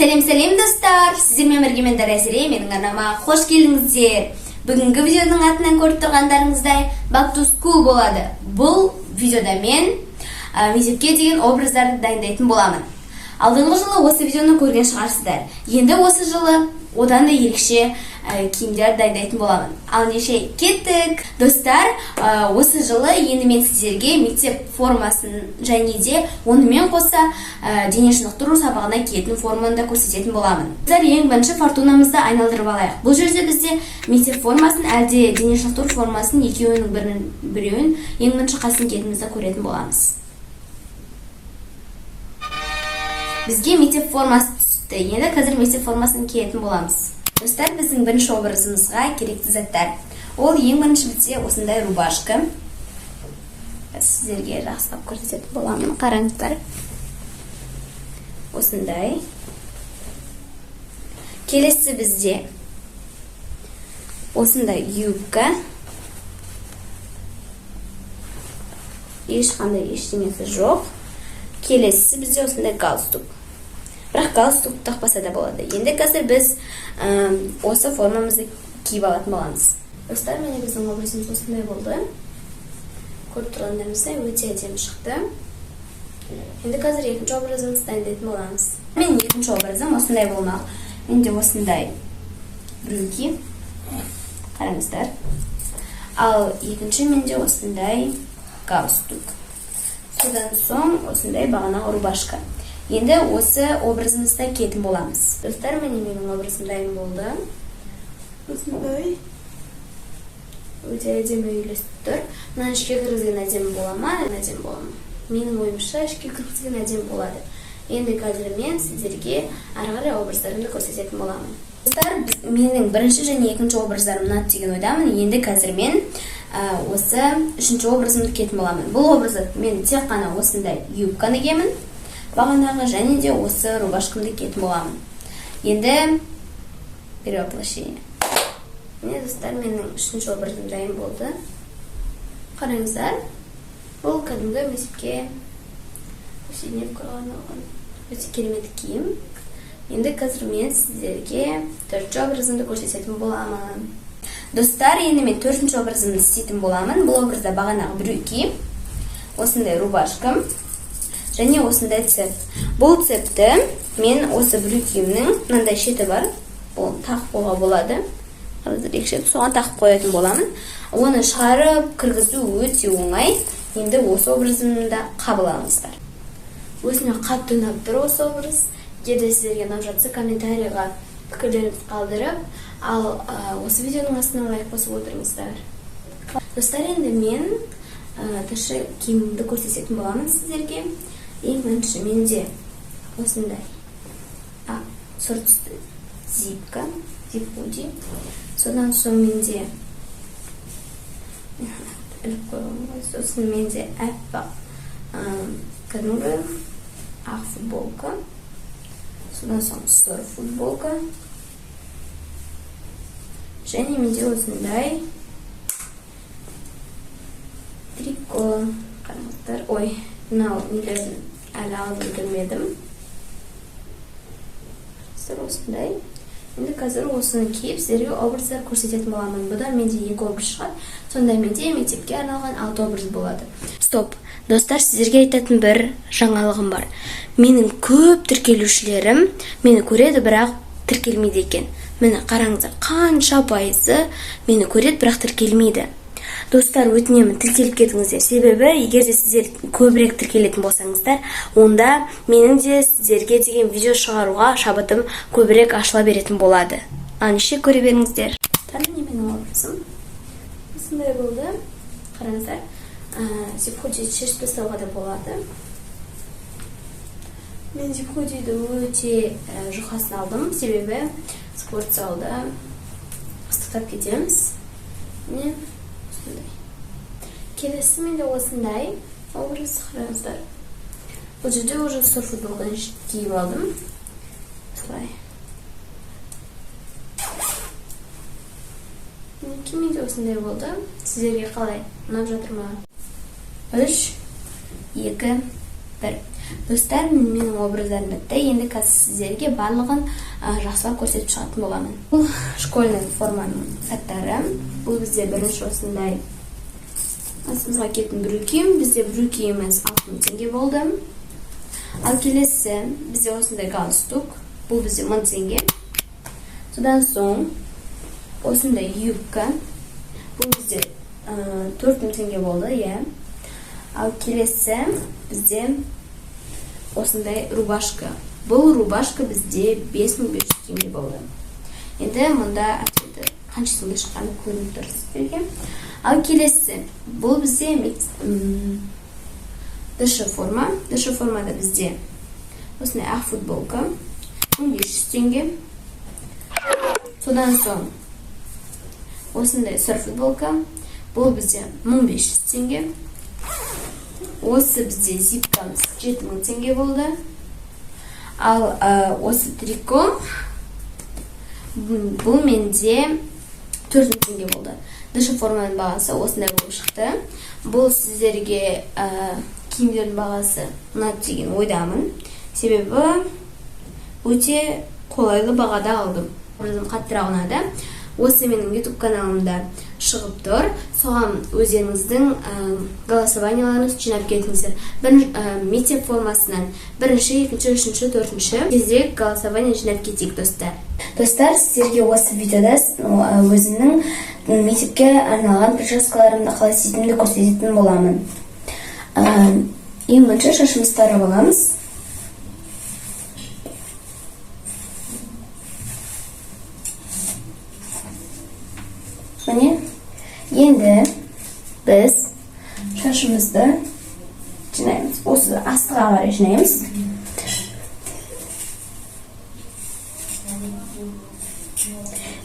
Сәлем, сәлем, достар! Сіздермен бірге мен, Дарья Зере. Менің арнама қош келдіңіздер. Бүгінгі видеоның атынан көріп тұрғандарыңыздай, Back to School болады. Бұл видеода мен мектепке деген образдарды дайындайтын боламын. Алдыңғы жылы осы видеоны көрген шығарсыздар. Енді осы жылы одан да ерекше киімдер дайындайтын боламын. Ал ендеше кеттік. Достар, осы жылы енді мен сіздерге мектеп формасын және де онымен қоса дене шынықтыру сабағына киетін форманы да көрсететін боламын. Достар, ең бірінші фортунамызды айналдырып алайық. Бұл жерде бізде мектеп формасын әлде дене шынықтыру формасын, екеуінің бірін, біреуін, ең бірінші қайсысын киетінімізді көретін боламыз. Бізге мектеп формасы түсті. Енді қазір мектеп формасын киетін боламыз. Достар, біздің бірінші образымызға керекті заттар. Ол ең бірінші бізде осындай рубашка. Сіздерге жақсылап көрсететін боламын. Қараңыздар. Осындай. Келесі бізде осындай юбка. Ешқандай ештеңесі жоқ. Келесі бізде осындай галстук. Бірақ галстук тақпаса да болады. Енді қазір біз осы формамызды киіп алатын боламыз. Достар, міне, біздің образымыз осындай болды. Көріп тұрғандарыңыздай, өте әдемі шықты. Енді қазір екінші образымызды дайындайтын боламыз. Менің екінші образым осындай болмақ. Менде осындай брюки. Қараңыздар. Ал екінші менде осындай галстук. Содан соң осындай бағанағы рубашка. Енді осы образымызда киетін боламыз. Достар, міне, менің образым дайын болды. Осындай. Өте әдемі үйлесіп тұр. Мынаны ішке кіргізген әдемі бола ма? Әдемі бола ма? Менің ойымша, ішке кіргізген әдемі болады. Енді қазір мен сіздерге ары қарай образдарымды көрсететін боламын. Достар, менің бірінші және екінші образдарым ұнады деген ойдамын. Енді қазір мен осы үшінші образымды киетін боламын. Бұл образда мен тек қана осындай юбканы киемін бағанағы және де осы рубашкамды киетін боламын. Енді перевоплощение. Міне, достар, менің үшінші образым дайын болды. Қараңыздар, бұл кәдімгі мектепке, повседневкаға арналған өте керемет киім. Енді қазір мен сіздерге төртінші образымды көрсететін боламын. Достар, енді мен төртінші образымды істейтін боламын. Бұл образда бағанағы брюки, осындай рубашка және осындай цеп. Бұл цепті мен осы брюкимнің мынандай шеті бар, бұл тағып қоюға болады. Қараңыздар, екі шеті, соған тағып қоятын боламын. Оны шығарып кіргізу өте оңай. Енді осы образымды да қабыл алыңыздар. Өзіме қатты ұнап тұр осы образ. Егер де сіздерге ұнап жатса, комментарийға пікірлеріңізді қалдырып, ал осы видеоның астына лайк басып отырыңыздар. Достар, енді мен тышқы киімімді көрсететін боламын сіздерге. Ең бірінші менде осындай сұр түсті зипка, зип худи. Содан соң менде іліп қойған ғой. Сосын менде аппақ кәдімгі ақ футболка. Содан соң сұр футболка. Және менде осындай трико. Қараңыздар. Ой, мынау нелерін әлі алып үлгермедім. Достар, осындай. Енді қазір осыны киіп, сіздерге образдар көрсететін боламын. Бұдан менде екі образ шығады. Сонда менде мектепке арналған алты образ болады. Стоп! Достар, сіздерге айтатын бір жаңалығым бар. Менің көп тіркелушілерім мені көреді, бірақ тіркелмейді екен. Міне, қараңыздар, қанша пайызы мені көреді, бірақ тіркелмейді. Достар, өтінемін, тіркеліп кетіңіздер. Себебі егер де сіздер көбірек тіркелетін болсаңыздар, онда менің де сіздерге деген видео шығаруға шабытым көбірек ашыла беретін болады. Ал ендеше көре беріңіздер. Міне, менің образым осындай болды. Қараңыздар, зип худи шешіп тастауға да болады. Мен зип худиді өте жұқасын алдым, себебі спорт залда ыстықтап кетеміз. Міне, осындай. Келесі менде осындай образ. Қараңыздар, бұл жерде уже сұр футболканы киіп алдым осылай. Мінекей, менде осындай болды. Сіздерге қалай, ұнап жатыр ма? Үш, екі, бір. Достар, менің образдарым бітті. Енді қазір сіздерге барлығын жақсылап көрсетіп шығатын боламын. Бұл школьный форманың заттары. Бұл бізде бірінші осындай астымызға киетін брюки. Бізде брюкиіміз 6000 теңге болды. Ал келесі бізде осындай галстук. Бұл бізде 1000 теңге. Содан соң осындай юбка. Бұл бізде 4000 теңге болды, иә. Ал келесі бізде осындай рубашка. Бұл рубашка бізде 5500 теңге болды. Енді мұнда ответі қанша теңге шыққаны көрініп тұр сіздерге. Ал келесі бұл бізде ДШ форма. ДШ формада бізде осындай ақ футболка 1500 теңге. Содан соң осындай сұр футболка, бұл бізде 1500 теңге. Осы бізде зипкамыз 7000 теңге болды. Ал осы трико бұл менде 4000 теңге болды. ДШ форманың бағасы осындай болып шықты. Бұл сіздерге киімдердің бағасы ұнады деген ойдамын, себебі өте қолайлы бағада алдым. Образым қаттырақ ұнады. Осы менің YouTube каналымда шығып тұр. Соған өздеріңіздің голосованияларыңызды жинап кетіңіздер. Бір, мектеп формасынан бірінші, екінші, үшінші, төртінші. Тезірек голосование жинап кетейік, достар. Достар, сіздерге осы видеода өзімнің мектепке арналған прическаларымды қалай істейтінімді көрсететін боламын. Ең бірінші шашымызды тарап аламыз. Міне, енді біз шашымызды жинаймыз. Осы астыға қарай жинаймыз.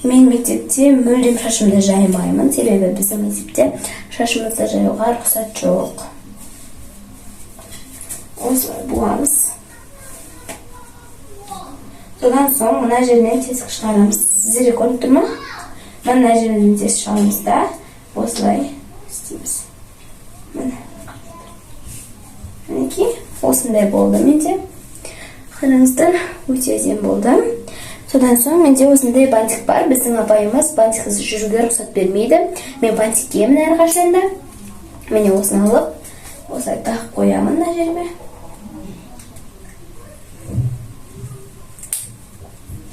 Мен мектепте мүлдем шашымды жаймаймын, себебі біздің мектепте шашымызды жаюға рұқсат жоқ. Осылай буамыз. Содан соң мына жерінен тесік шығарамыз. Сіздерге көрініп тұр ма? Мына жерінен тесік шығарамыз да, осылай істейміз. Міне. Мінекей, осындай болды менде. Қараңыздар, өте әдемі болды. Содан соң менде осындай бантик бар. Біздің апайымыз бантиксіз жүруге рұқсат бермейді. Мен бантик киемін әрқашанда. Міне, осыны алып, осылай тағып қоямын мына жеріме.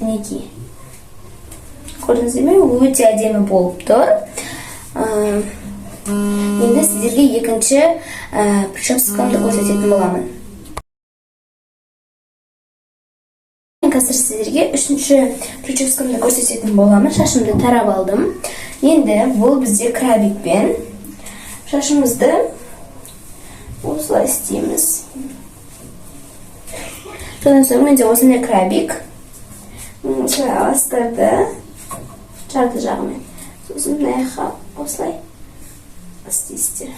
Мінекей. Көрдіңіздер ме? Өте әдемі болып тұр. Енді сіздерге екінші прическамды көрсететін боламын. Мен қазір сіздерге үшінші прическамды көрсететін боламын. Шашымды тарап алдым. Енді бұл бізде крабикпен шашымызды осылай істейміз. Содан соң менде осындай крабик. Осылай аласыздар да, жарты жағымен. Сосын мына жаққа осылай істейсіздер.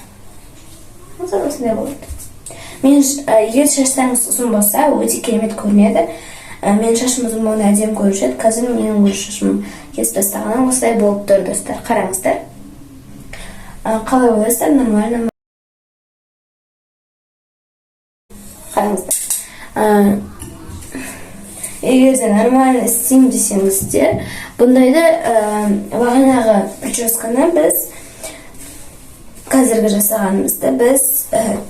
Осылай осындай болады. Мен егер шаштарыңыз ұзын болса, өте керемет көрінеді. Менің шашым ұзын болғанда әдемі көрінуші еді. Қазір менің өз шашым кесіп тастағаннан осылай болып тұр, достар. Қараңыздар. Қалай ойлайсыздар, нормально ма? Қараңыздар. Егер де нормально істеймін десеңіздер, бұндайды бағанағы прическаны біз қазіргі жасағанымызды біз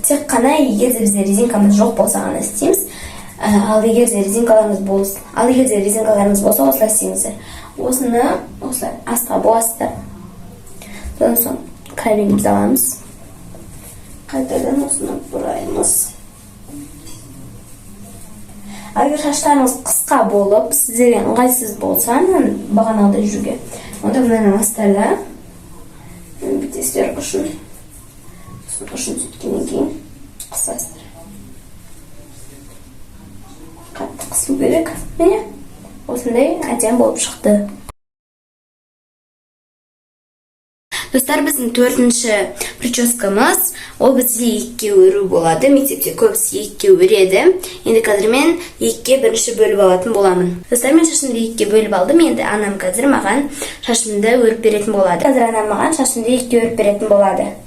тек қана егер де бізде резинкамыз жоқ болса ғана істейміз. Ал егер де резинкаларымыз болса, ал егер де резинкаларымыз болса, осылай істеңіздер. Осыны осылай астқа буасыздар. Содан соң крабигімізді аламыз. Қайтадан осыны бұраймыз. Егер шаштарыңыз қысқа болып, сіздерге ыңғайсыз болса, бағанағыдай жүруге, онда мынаны аласыздар да, бүйтесіздер ұшын. Сосын ұшын сөйткеннен кейін қысасыздар. Қатты қысу керек. Міне, осындай әдемі болып шықты. Достар, біздің төртінші прическамыз, ол бізде екіге өру болады. Мектепте көбісі екіге өреді. Енді қазір мен екіге бірінші бөліп алатын боламын. Достар, мен шашымды екіге бөліп алдым. Енді анам қазір маған шашымды өріп беретін болады. Қазір анам маған шашымды екіге өріп беретін болады.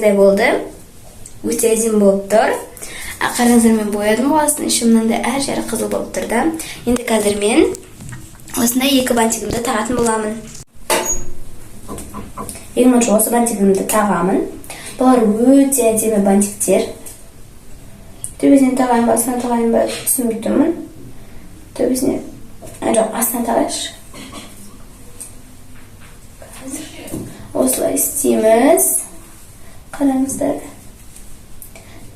Осындай болды, өте әдемі болып тұр. Қараңыздар, мен боядым ғой астын, еще мынандай әр жері қызыл болып тұр да. Енді қазір мен осындай екі бантигімді тағатын боламын. Ең бірінші осы бантигімді тағамын. Бұлар өте әдемі бантиктер. Төбесінен тағайын ба, астынан тағайын ба, түсінбей тұрмын. Төбесіне, жоқ, астынан тағайыншы. Қазір осылай істейміз. Қараңыздар,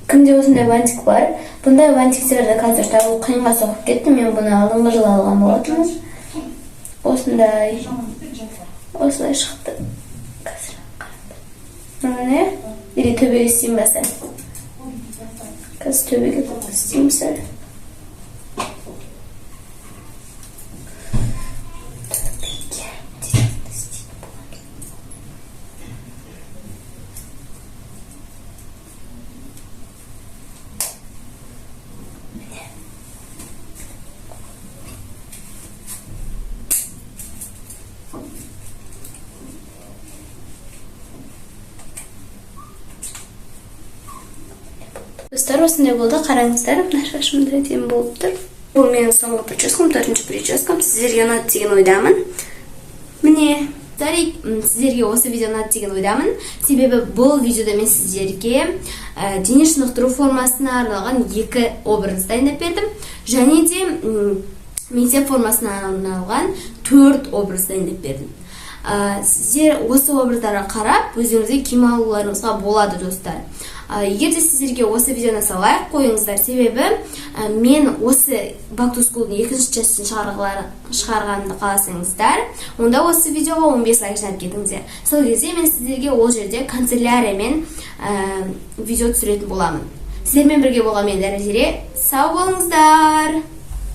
кімде осындай бантик бар? Бұндай бантиктерді қазір табу қиынға соғып кетті. Мен бұны алдыңғы жылы алған болатынмын. Осындай, осылай шықты. Қазір қараңдар, міне. Или төбеге істеймін ба сәл? Қазір төбеге істеймін сәл. Төбеге істейтін боламыз. Міне. Достар, осындай болды. Қараңыздар, мына шашым да әдемі болып тұр. Бұл менің соңғы прическам, төртінші прическам. Сіздерге ұнады деген ойдамын. Міне, сіздерге осы видео ұнады деген ойдамын, себебі бұл видеода мен сіздерге дене шынықтыру формасына арналған екі образ дайындап бердім және де мектеп формасына арналған төрт образ дайындап бердім. Сіздер осы образдарға қарап, өздеріңізге киім алуларыңызға болады, достар. Егер де сіздерге осы видео ұнаса, лайк қойыңыздар, себебі мен осы Back to School-дың екінші частін шығарғанымды қаласаңыздар, онда осы видеоға 15 лайк жинап кетіңіздер. Сол кезде мен сіздерге ол жерде канцеляриямен видео түсіретін боламын. Сіздермен бірге болған мен, Дәрежере. Сау болыңыздар!